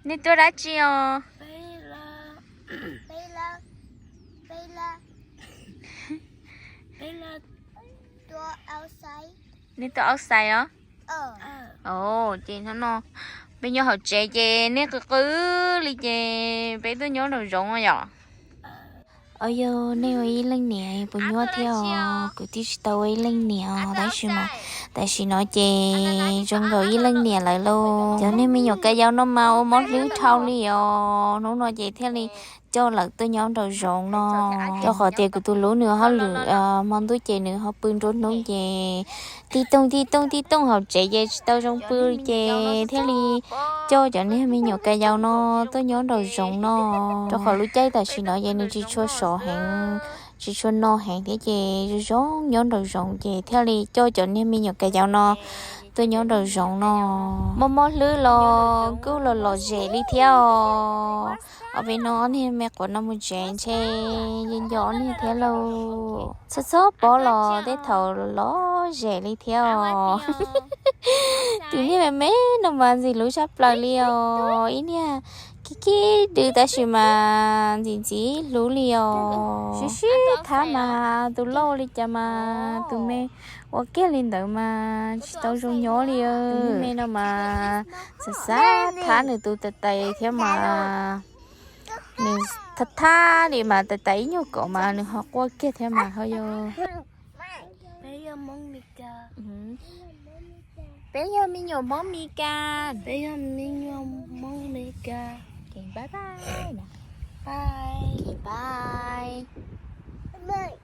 Nej tuaj dab tsi os? Nej tuaj outside os? Ces hnub no peb nyob hauv tsev ces nej qw qw li ces peb tuaj nyob nraum zoov yom. Os yog nej ua ib leej niam puas nyuaj thiab os? Kuv twb tsis tau ua ib leej niam os, tab sis mas tam sim no ces zoo nkaus ib leej niam lawm lauj. Cov niag me nyuam ka yau no mas ua mob hlwb dhau li os. Hnub no ces thiaj li coj lawv tuaj nyob nraum zoov no. Rau qhov tias kuv tus hlub nws hauj lwm hmo ntuj ces nws ho pw nruab hnub ces tib tooj tib tooj tib tooj hauv tsev ces tsis tau zoo pw ces thiaj li coj cov niag me nyuam ka yau no tuaj nyob nraum zoov no. Rau qhov lub caij tam sim no ces nws tsis tshua sov heev, tsis tshua no heev thiab ces zoo zoo nyob nraum zoov ces thiaj li coj cov niag me nyuam ka yau no tuaj nyob nraum zoov no. Mob mob hlwb los kuj los lom zem li thiab os. Ob peb hnub ob niag me quav no mus tsev ntshe nco nco ob niag thiab lauj. Txhob txhob pov los tej thaum lom zem li thiab os. Tus niag me me no mas ntxim hlub tshaj plaws li os, ib niag khib khib dw tab sis mas ntxim ntxim hlub li os. Sib sib thab mas tus loj li cas mas tus me ua kiag li ntawd mas tsis tau zoo nyob li. Tus niag me no mas xav xav thab nws tus tais tais thiab mas nws thab thab li mas tais tais ib nyuag kom mas nws ho quaj kiag thiab mas ho yog. Peb yog me nyuam Hmoob Mes Kas. Peb yog me nyuam Hmoob Mes Kas. Bye bye. Bye. Bye.